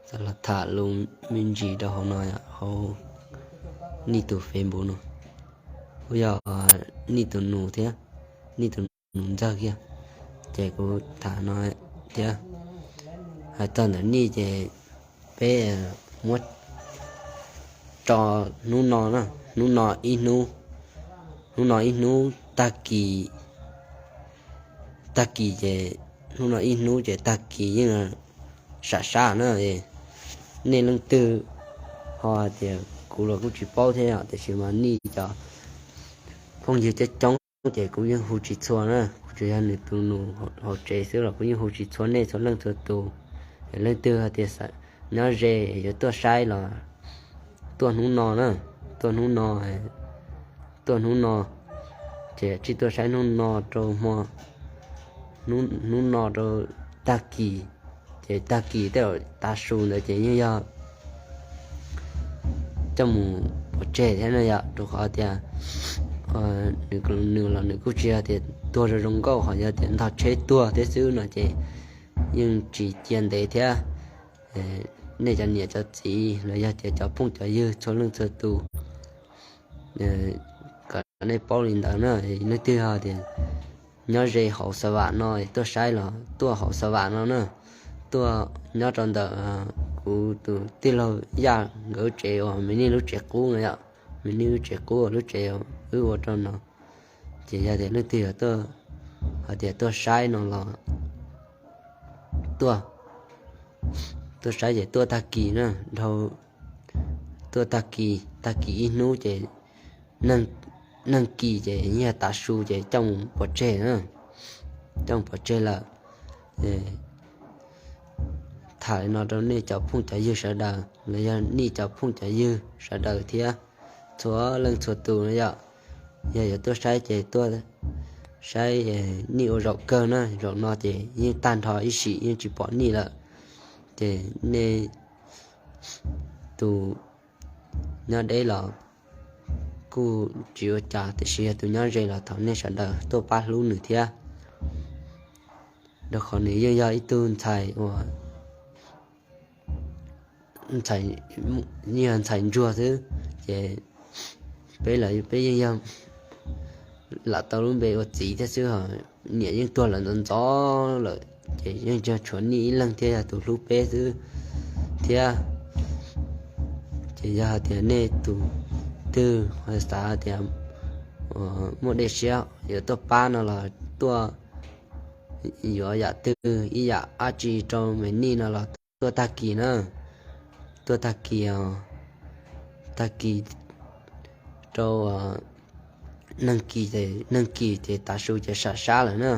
Xav los tham lus me ntsis rau hauv no, hauv Nij tus Facebook no, kuj yog Nij tus nus thiab, Nij tus nus ntxawg kiag. Ces kuv tham no thiab, hais txog ntawm Nij ces peb muab tso hnub no na, hnub no ib hnub, hnub no ib hnub tag kis, tag kis ces, hnub no ib hnub ces tag kis yeej sam sab na. Nej leej twg ho hais tias kuv los kuj tsis paub thiab yom, tiam sis mas Nij cov phooj ywg coob coob ces kuv yeej hu tsis txhua na, kuv tsuas yog nws tus nus hauv tsev xwb los kuv yeej hu tsis txhua nej txhua leej txhua tus. Leej twg hais tias nyob ze yuav tuaj saib los tuaj hnub no na, tuaj hnub no, tuaj hnub no, ces tsij tuaj saib hnub no rau hmo, hnub no rau tag kis, ces tag kis tej zaum tav su ntawd ces yeej yog coj mus pov tseg thiab na yom, rau qhov tias nws los nws kuj tsis yog tias tuag zoo zoo nkauj, ho yog tias ntog tsheb tuag thiab xwb no ces yeej tsis cia ntev thiab. Nej cov niam cov txiv los yog tias cov phooj cov ywg txhua leej txhua tus, kom nej paub li ntawd na. Leej twg ho tias nyob ze hauv Xav Vam no tuaj saib los tuaj hauv Xav Vam no na, tuaj nyob rau ntawm kuv tus tij laug Yaj nkawd tsev uas Me Nij lub tsev qub no yom, Me Nij lub tsev qub, lub tsev wb ua rau no. Ces yog tias leej twg yog tuaj, hais tias tuaj saib no los tuaj, tuaj saib ces tuaj tag kis na, dhau, tuaj tag kis, tag kis ib hnub ces neeg kis ces yeej yog tav su ces coj mus pov tseg na, coj mus pov tseg lawm. Tham li no rau nej cov phooj cov ywg sawv daws los yog Nij cov phooj cov ywg sawv daws thiab txhua leej txhua tus no yom. Yog yuav tuaj saib ces tuaj saib Nij ua zaum kawg na, zaum no ces yeej tag nrho ib sim yeej tsis pom Nij lawm. Ces nej tus nyob deb los kuj tsis ua cas, tiam sis yog tus nyob ze los thov nej sawv daws tuaj pab hlub nws thiab, rau qhov nws yeej yog ib tug ntxhais uas ntxhais, yeej yog ntxhais ntsuag xwb, ces peb los peb yeej yog lam tau lub npe ua txiv thiab xwb, ho niam yeej tuag lawm ntxov ntxov lawm, ces yeej tsuas tshuav Nij ib leeg thiaj yog tus hlub peb xwb thiab. Ces yog hais tias nej tus twg ho xav tias muaj dej siab yuav tuaj pab no los tuaj, yuav yam twg ib yam dab tsi rau Me Nij no los tuaj tag kis na, tuaj tag kis os, tag kis rau neeg kis, neeg kis ces tav su ces sam sab lawm na,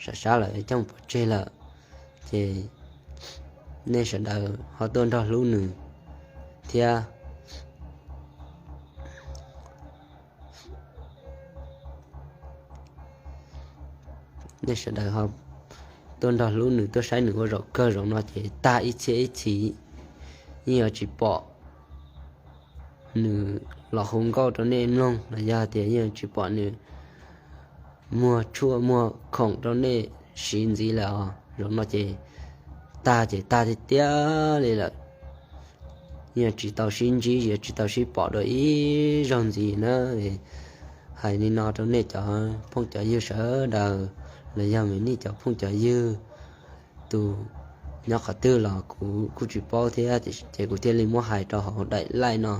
sam sab lawm coj pov tseg lawm, ces nej sawv daws ho tuaj nrog hlub nws thiab. Nej sawv daws ho tuaj nrog hlub nws, tuaj saib nws ua zaum kawg, zaum no ces tag ib txhiab ib txhis yeej yuav tsis pom nws los hu nkauj rau nej mloog los yog tias yeej yuav tsis pom nws muag tshuaj muag khoom rau nej siv ntxiv lawm os. Zaum no ces tag ces tag tiag tiag li lawm, yeej tsis tau sib ntsib, yuav tsis tau sib pom dua ib zaug ntxiv na. Hais li no rau nej cov phooj cov ywg sawv daws los yog Me Nij cov phooj cov ywg, tus nyob qhov twg los kuv kuj tsis paub thiab, ces kuv thiaj li muab hais rau hauv daim live no.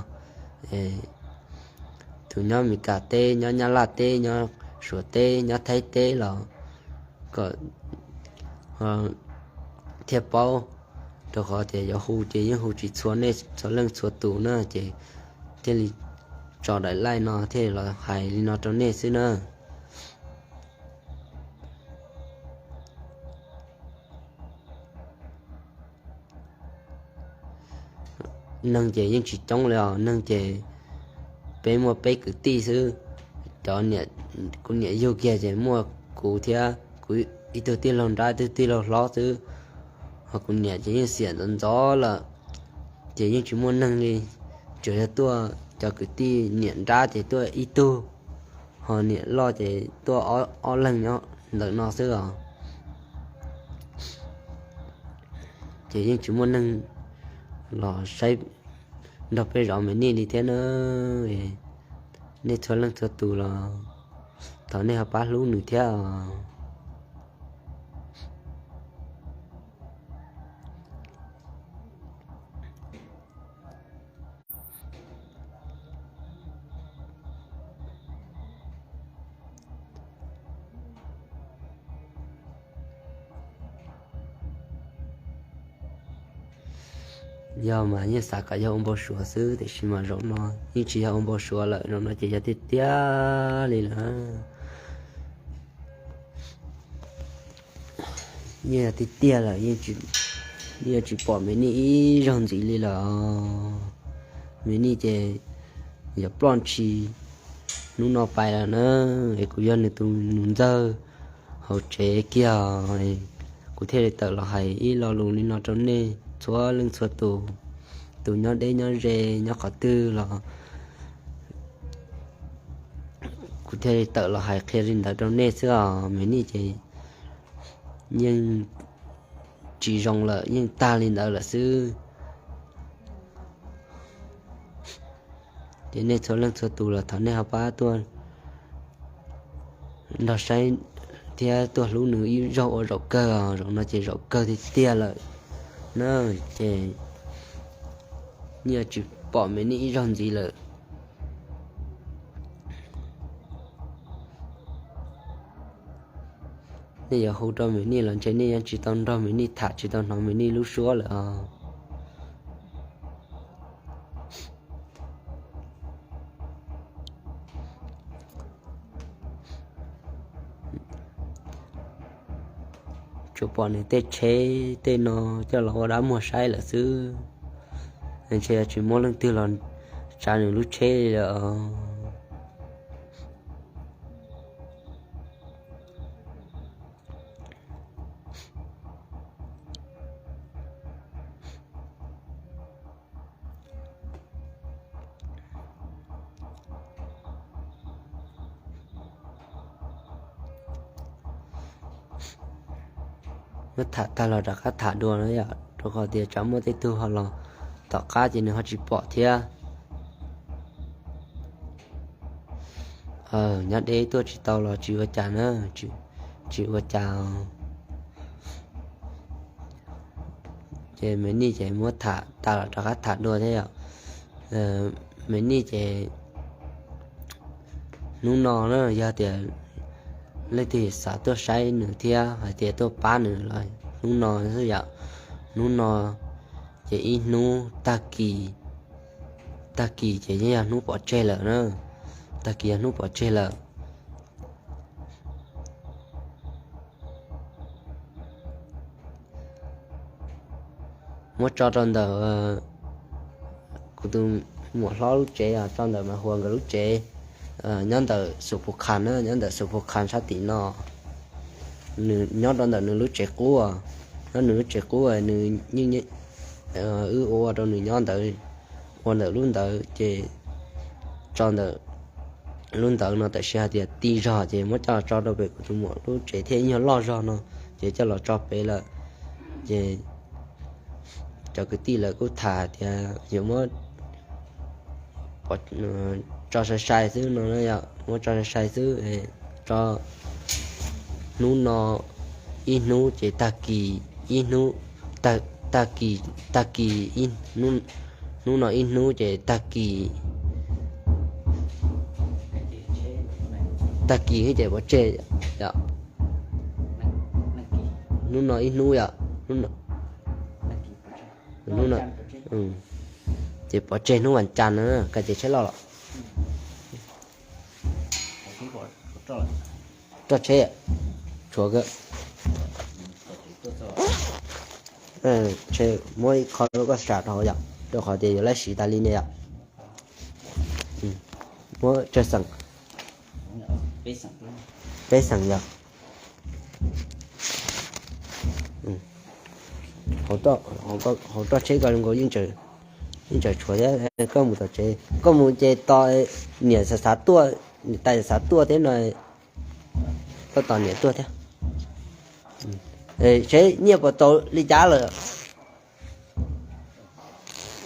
Tus nyob Mes Kas teb, nyob Nyab Laj teb, nyob Suav teb, nyob Thaib teb los kom thiaj paub, rau qhov tias yuav hu ces yeej hu tsis txhua nej txhua leej txhua tus na, ces thiaj li tso daim live no thiaj los hais li no rau nej xwb na. Neeg ces yeej tsis coob li os, neeg ces peb muaj peb kwv tij xwb. Cov, kuv niam yug kiag ces muaj kuv thiab kuv ib tug tij laug nrab, ib tug tij laug hlob xwb, ho kuv niam ces yeej xiam ntxov ntxov lawm, ces yeej tsis muaj neeg li. Tsuas yog tuaj cov kwv tij niam nrab ces tuaj ib tug, ho niam loj ces tuaj ob leeg nyob ntawm no xwb os. ces yeej tsis muaj neeg los saib nrog peb zov Me Nij li thiab na. Nej txhua leej txhua tus los thov nej ho pab hlub nws thiab os. Yog mas yeej xav kom yog ua npau suav xwb, tiam sis mas zaum no yeej tsis yog ua npau suav lawm, zaum no ces yog tiag tiag li lawm. Yeej yog tiag tiag lawm, yeej tsis pom Me Nij ib zaug ntxiv li lawm. Me Nij ces yuav ploj ntshis hnub no pais lawm na, es kuv yog nws tus nus ntxawg hauv tsev kiag, kuv thiaj li tawm los hais ib lo lus li no rau nej txhua leej txhua tus, tus nyob deb nyob ze nyob qhov twg los kuv thiaj li tawm los hais qhia li ntawd rau nej xwb os. Me Nij ces yeej tsis zoo lawm, yeej tag li ntawd lawm xwb. Ces nej txhua leej txhua tus los thov nej ho pab tuaj nrog saib thiab tuaj hlub nws ib zaug ua zaum kawg os, zaum no ces zaum kawg tiag tiag lawm na, ces yeej tsis pom Me Nij ib zaug ntxiv lawm. Nej yuav hu rau Me Nij los ntshe nej yeej tsis tau nrog Me Nij tham, tsis tau hnov Me Nij lub suab lawm os. Tsuas pom nws tej tsheb tej no coj los ua dab muag saib lawm xwb, ntshe tsis muaj leej twg los tsav nws lub tsheb li lawm. Muab tham tag los rov qab tham dua na yom, rau qhov tias tsam muaj tej tug ho los tom qab ces nws ho tsis pom thiab. Nyob deb tuaj tsis tau los tsis ua cas na, tsis ua cas. Ces Me Nij ces muab tham tas los rov qab tham dua thiab yom. Me Nij ces hnub no na yog tias leej twg xav tuaj saib nws thiab hais tias tuaj pab nws los hnub no xwb yom. Hnub no ces ib hnub tag kis, tag kis ces yeej yog hnub pov tseg lawm na, tag kis yog hnub pov tseg lawm. Muab tso rau ntawm kuv tus muam hlob lub tsev, tso ntawm Mas Huas nkawd lub tsev, nyob ntawm Xus Pus Khas na, nyob ntawm Xus Pus Khas sab tim no. Nws nyob rau ntawm nws lub tsev qub, nyob nws lub tsev qub nws yeej, wb ua rau nws nyob ntawd, ua ntawm lub ntawd ces tso ntawm lub ntawd no, tab sis hais tias ti zog ces muab coj los tso rau pem kuv tus muam lub tsev thiab, ib nyuag loj zog no ces coj los tso pem lawm. Ces cov kwv tij lawv kuj tham tias yuav muab tso sai sai xwb no, yog muab tso sai sai xwb, tso hnub no ib hnub ces tag kis ib hnub, tag kis, tag kis, hnub no ib hnub ces tag kis, tag kis ces pov tseg yom. Hnub no ib hnub yom, hnub no, hnub no ces pov tseg hnub vas cas no, ka ces tsheb loj los roj tsheb, tshuav muab ib qho rau koj sam rau hauv yom, rau qhov tias yuav laib siv tas li ne yom. Muab tsawg xeem? Peb xeem yom. Hauv roj tsheb ko zoo nkaus yeej tseem tshuav thiab. Koj mus tom tsev, koj mus ces tos niam xav xav tuaj, niam tais xav xav tuaj thiab no, koj tos niam tuaj thiab. Seb nyiaj puas tau li cas lawm?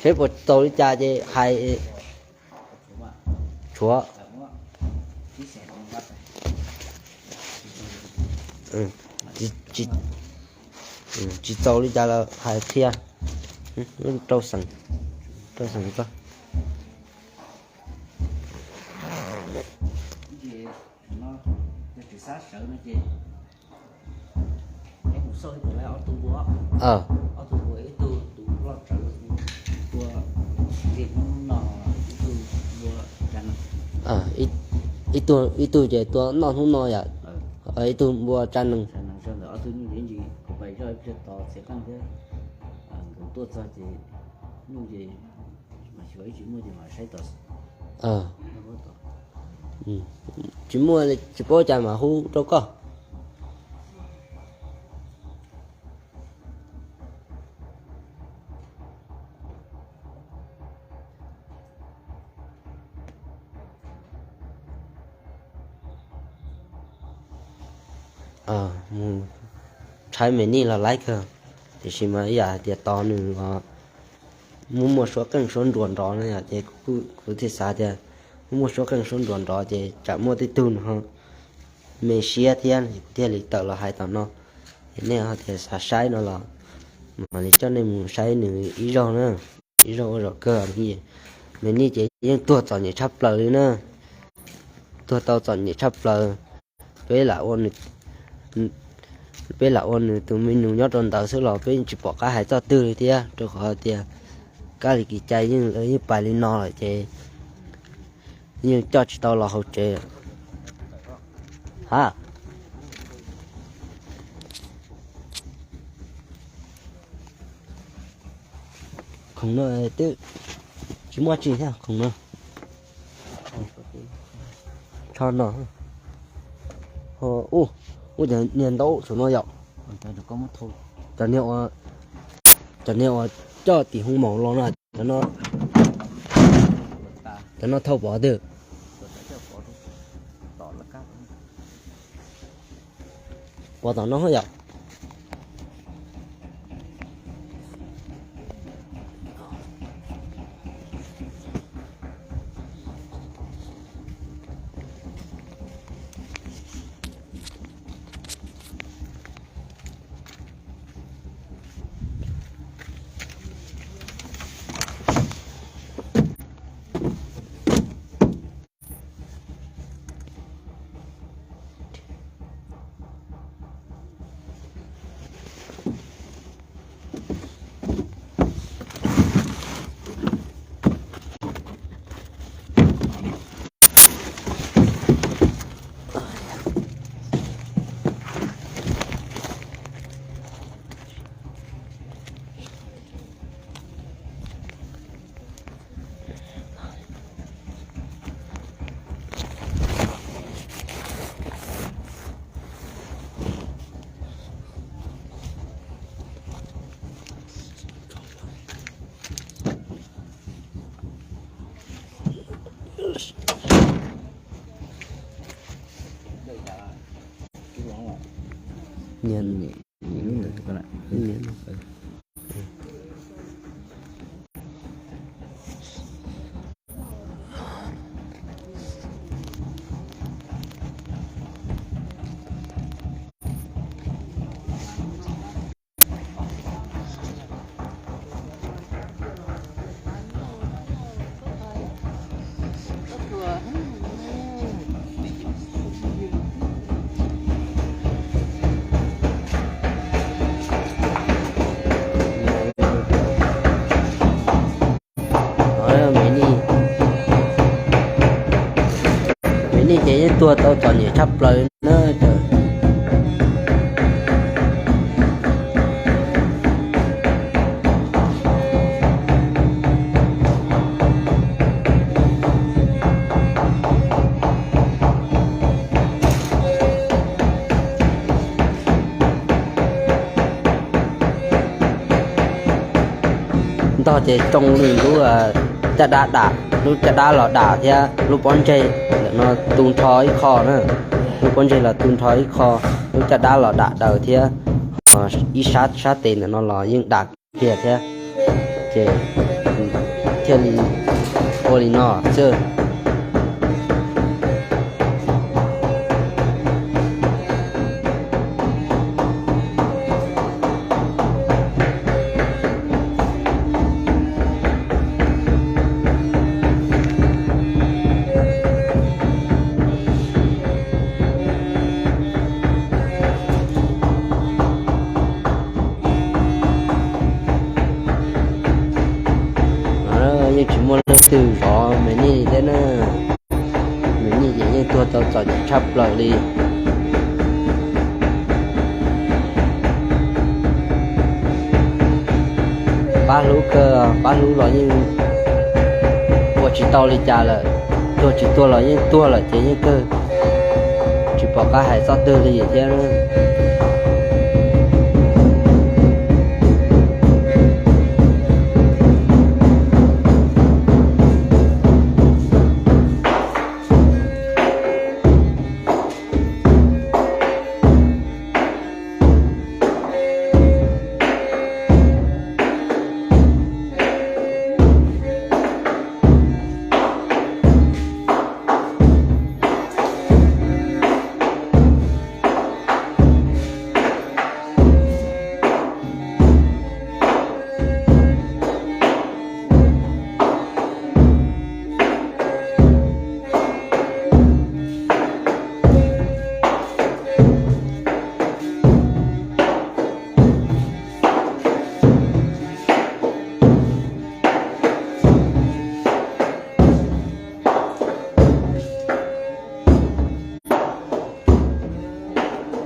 Seb puas txaus li cas ces hais. Tshuav. Tsis txaus li cas los hais qhia. Rau xeem, rau xeem koj. Ib tug ces tua noj hnub no yom, ib tug npua tsa nees. Tsis muaj, tsis paub cas mas hu rau koj. Mus tshawb me nij los laib kawg, tiam sis mas ib yam hais tias tos nws muaj muaj suab qeej suab nruas nrov no yom, ces kuv thiaj xav tias muaj muaj suab qeej suab nruas nrov ces tsam muaj tej tug nws ho me siab thiab, kuv thiaj li tawm los hais tom no. Ces nej ho tias xav saib no los mam li coj nej mus saib nws ib zaug na, ib zaug ua zaum kawg. Me nij ces yeej tuag txom nyem tshaj plaws li na, tuag tau txom nyem tshaj plaws. Peb lam ua nws, peb lam ua nws tus me nus nyob rau ntawd xwb los peb yeej tsis pom qab hais txoj twg li thiab, rau qhov tias kab li kev cai yeej, yeej pais li no lawm ces yeej coj tsis tau los hauv tsev. Ha, khoom no twb tsis muaj tsi thiab, khoom no, tsho no, ub, ub, cov niag ntaub saum no yom, cov niag uas coj tim hoo maum los no, cov no thauj pov twg, pov tom no yom. Me nij ces yeej tuag tau txom nyem tshaj plaws na. Ntog ces tsoo li lub caj dab dam, lub caj dab los dam thiab lub pob ntseg ntawm no tu nrho ib qho na. Lub pob ntseg los tu nrho ib qho, lub caj dab los dam daws thiab, ib sab sab tes ntawm no los yeej dam kiag thiab. Ces thiaj li ua li no xwb. Yeej tsis muaj leej twg zov Me Nij li thiab na. Me Nij ces yeej tuag tau txom nyem tshaj plaws li. Pab hlub kawg, pab hlub los yeej ua tsis tau li cas lawm. Tuag tsis tuag los yeej tuag lawm ces yeej kawg, tsis pom qab hais txoj twg li thiab.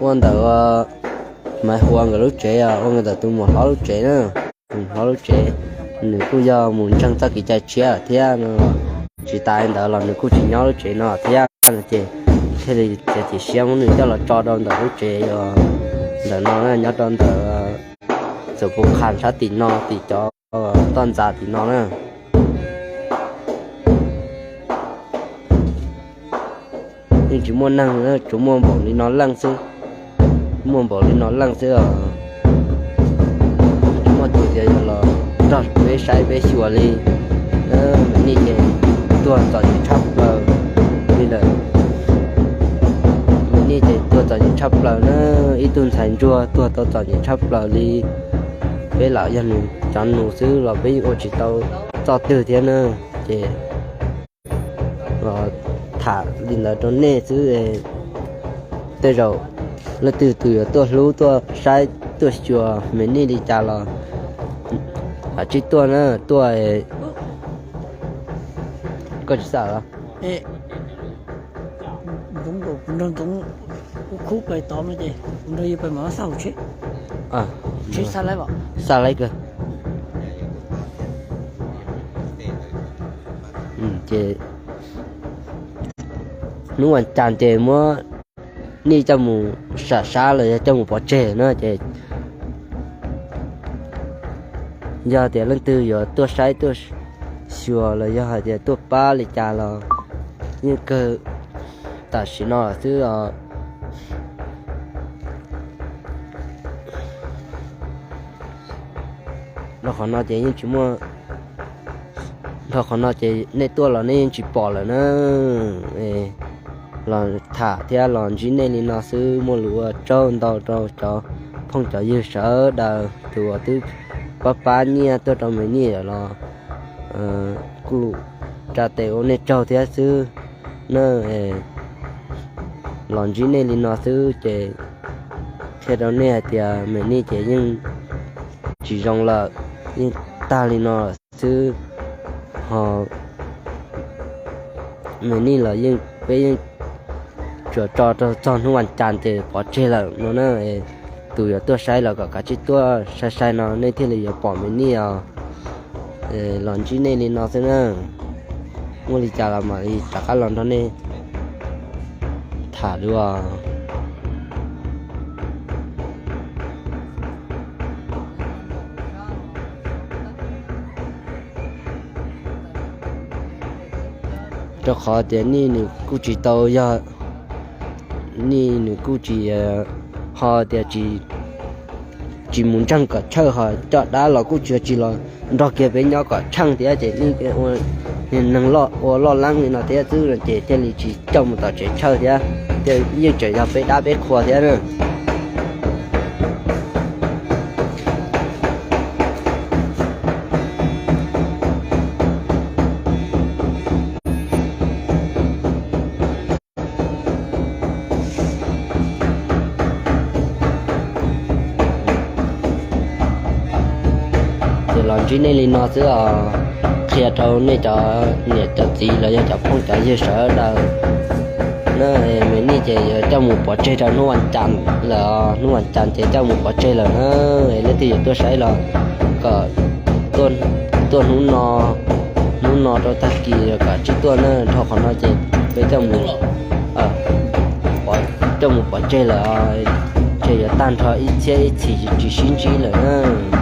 Ua ntawm Maiv Huas nkawd lub tsev, ua ntawm tus muam hlob lub tsev na. Tus muam hlob lub tsev, nws kuj yog mus ntseeg txoj kev cai tshiab thiab no. Tsis tas li ntawd los nws kuj tsis nyob lub tsev no thiab no ces thiaj li txiav txim siab muab nws coj los tso rau ntawm lub tsev ntawm no, nyob rau ntawm txawm puv qha sab tim no, tim cov toj ntxas tim no na. Yeej tsis muaj neeg, tsuas muaj npaum li no leej xwb. Muaj npaum li no leej xwb os. Tsis muaj tus tias yuav los nrog peb saib peb xyuas li. Me Nij ces tuag txom nyem tshaj plaws li lawm. Me Nij ces tuag txom nyem tshaj plaws na. Ib tug ntxhais ntsuag tuag tau txom nyem tshaj plaws li. Peb lam yog nws cov nus xwb los peb yeej ua tsis tau txoj twg thiab na. Ces los tham li ntawd rau nej xwb. Tej zaum leej twg tus yuav tuaj hlub tuaj saib tuaj xyuas Me Nij li cas los kav tsij tuaj na, tuaj. Koj tsis xav los? Kuv nrog Ntxoov kuv khub pais tod no ces kuv nrog yawg pais mam xauj tsheb. Tsheb xa laib kawg. Ces hnub vas cas ces muab Nij coj mus sam sab los yog coj mus pov tseg na ces yog tias leej twg yuav tuaj saib tuaj xyuas los yog hais tias tuaj pab li cas los yeej kawg tam sim no xwb os. Rau qhov no ces yeej tsis muaj, rau qhov no ces nej tuaj los nej yeej tsis pom lawm na. Los tham thiab los ntsib nej li no xwb, muaj lus ua tsaug ntau rau cov phooj cov ywg sawv daws tus uas twb pab pab nyiaj tuaj rau Me Nij lawm los kuj tsa tes ua nej tsaug thiab xwb na. Los ntsib nej li no xwb ces qhia rau nej hais tias Me Nij ces yeej tsis zoo lawm, yeej tag li no xwb. Ho Me Nij los yeej peb yeej tsuas tso rau txog hnub vas cas ces pov tseg lawm no na. Tus yuav tuaj saib los kom kav tsij tuaj sai sai no nej thiaj li yuav pom Me Nij os. Los ntsib nej li no xwb na. Muaj li cas los mam li rov qab los nrog nej tham dua. Rau qhov tias Nij nws kuj tsis tau yog, Nij nws kuj tsis, ho tias tsis, tsis mus ntseeg kom tshawj, ho coj dab los kuj tsis los nrog kiag peb nyob kom tsheej thiab, ces nej ua neeg loj ua loj leeb li no thiab xwb no ces thiaj li tsis coj mus tom tsev tshawj thiab, thiaj yeej tseem yog peb dab peb qhua thiab na. Ces los ntsib nej li no xwb os, qhia rau nej cov niam cov txiv los yog cov phooj cov ywg sawv daws na. Mas nej ces yuav coj mus pov tseg rau hnub vas cas lawm, hnub vas cas ces coj mus pov tseg lawm na. Leej twg yuav tuaj saib los kom tuaj hnub no, hnub no rau tag kis kom tsib tuaj na, dhau qhov no ces peb coj mus, coj mus pov tseg lawm, ces yuav tag nrho ib txhiab ib txhis tsis sib ntsib lawm na.